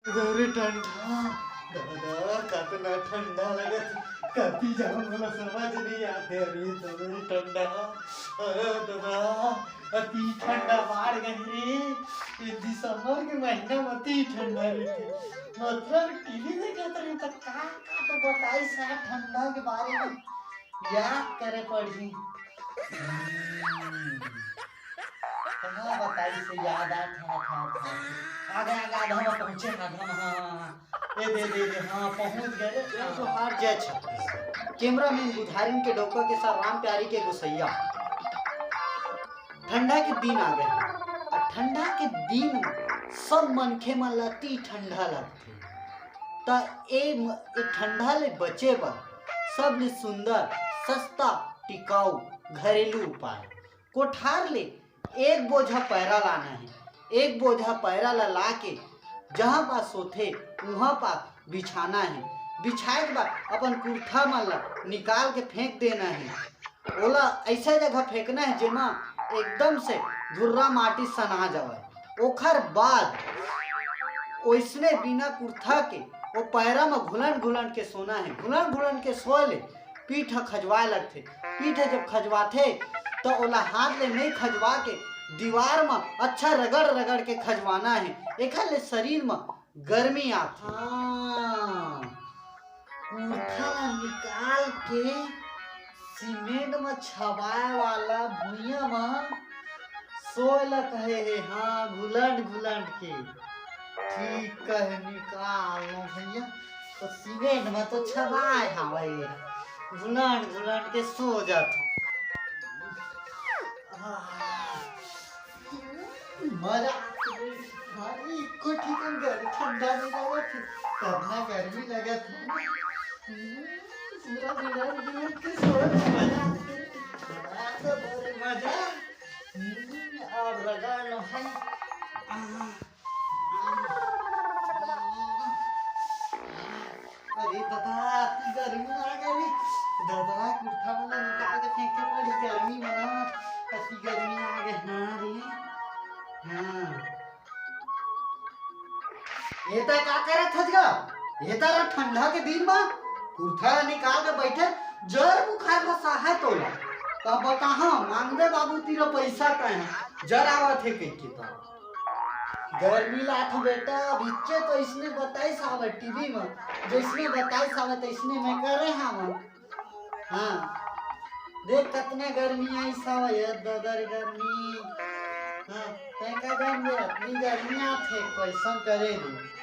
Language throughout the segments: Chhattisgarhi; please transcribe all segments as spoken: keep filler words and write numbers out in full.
अरे ठंडा, दादा, कतना ठंडा लगत हे। कति जाऊं, मोला समझ नहीं आते। अरे, अरे ठंडा, अरे दादा, अति ठंडा बाढ़ गए रे। ये दिसंबर के महीना में अति ठंडा रहते। मतलब टीवी देखत रहे तो का, का तो बताई सा ठंडा के बारे में। याद करे पड़ही। हम्म। कहाँ बताई से याद आ था, था, था। आगे, आगे, आगे हम पहुँचे, आगे हम, हाँ, हाँ, हाँ। ए दे, दे, दे, हाँ, पहुँच गए। जय जोहार, जय छत्तीसगढ़। कैमरामैन बुधारिन के डौका के साथ राम प्यारी के गोसैया। ठंडा के दिन आ गए हे। अउ ठंडा के दिन म सब मनखे मन ल अति ठंडा लगथे। त ए म-, ए ठंडा ले बचे बर सबले सुंदर, सस्ता, टिकाऊ घरेलू उपाय। कोठार ले एक बोझा पैरा लाना हे। एक बोझा पैरा ला लाके जहाँ पास सोथे, उहाँ पास बिछाना हे। बिछाए के बाद अपन कुर्था मन ला निकाल के फेंक देना हे। ओला ऐसा जगह फेंकना हे, जेमा एकदम से धुर्रा माटी सना जावय। ओखर बाद ओइसने बिना कुर्था के ओ पैरा म घुलंड घुलंड के सोना हे। घुलंड घुलंड के सोए ले पीठ ह खजवाए लगथे। पीठ ह जब खजवाथे, त ओला हाथ ले नइ खजवा के दीवार म अच्छा रगड़ रगड़ के खजवाना हे। एखर ले शरीर म गर्मी आथे। हाँ, कुर्था ला निकाल के सीमेंट म छबाए वाला भुइयां म सोए ला कहे हे। हाँ, घुलंड घुलंड के। ठीक कहे, निकाल लो भैया। तो सीमेंट म तो छबाए हावय, घुलंड घुलंड के सो जाथों। आह। मजा आथे। भाई, एको ठिकन गर्मी ठंडा नइ लगत हे, कतना गर्मी लगत हे। हम्म, पूरा बिना, बिना के सोए में मजा आथे। मजा आथे, बड़े मजा। हम्म, अब रगड़ लो है। आह। अरे दादा, अति गर्मी आ गे रे। दादा, कुर्था मन ला निकाल के फेंके पड़ी गर्मी म। अति गर्मी आ गे, हाँ रे। हाँ। ए त का करत हस गा? ए त रा ठंडा के दिन म कुर्था ला निकाल के बइठे, जर बुखार ला सहाय तोला। त बताहा, मांगबे बाबू तीर पइसा तैं, जर आवत हे कहिके त। गर्मी लागथे बेटा, अभिच्चे तो अइसने बताइस हावय टीवी म, जइसने बताइस हावय तइसने मैं करे हावंव। हाँ, देख कतना गर्मी आइस हावय, ए ददा रे गर्मी। हाँ, तैं का जानबे, अतनी गर्मी आथे, कइसन करे रे।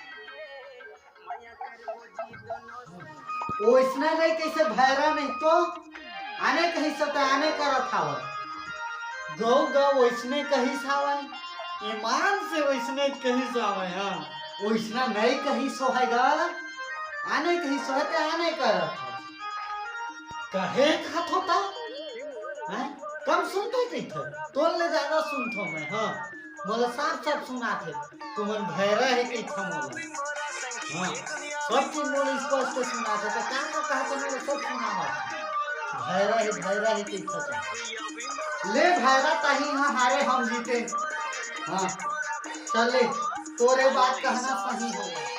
ओइसने नइ कहिस भैरा नहीं तो आने कहिस त आने करत हावय। गऊ गऊ ओइसने कहिस हावय, ईमान से ओइसने कहिस हावय। हाँ, ओइसना नइ कहिस होहय गा, आने कहिस होहय त आने करत हस। कहे खात होता, हैं? कम सुनते कहिथे, तोर ले ज्यादा सुनथो मैं। हाँ, मोला साफ साफ सुनाथे, तुमन भैरा हे कहिथे मोला। हाँ, सब चीज मोला स्पष्ट सुनाथे, त का का कहथे मोला सब सुनावत। भैरा हे, भैरा हे कहिथे। ले भैरा ताही हाँ हारे हम जीते। हाँ, चल ले, तोरे बात कहना सही हो।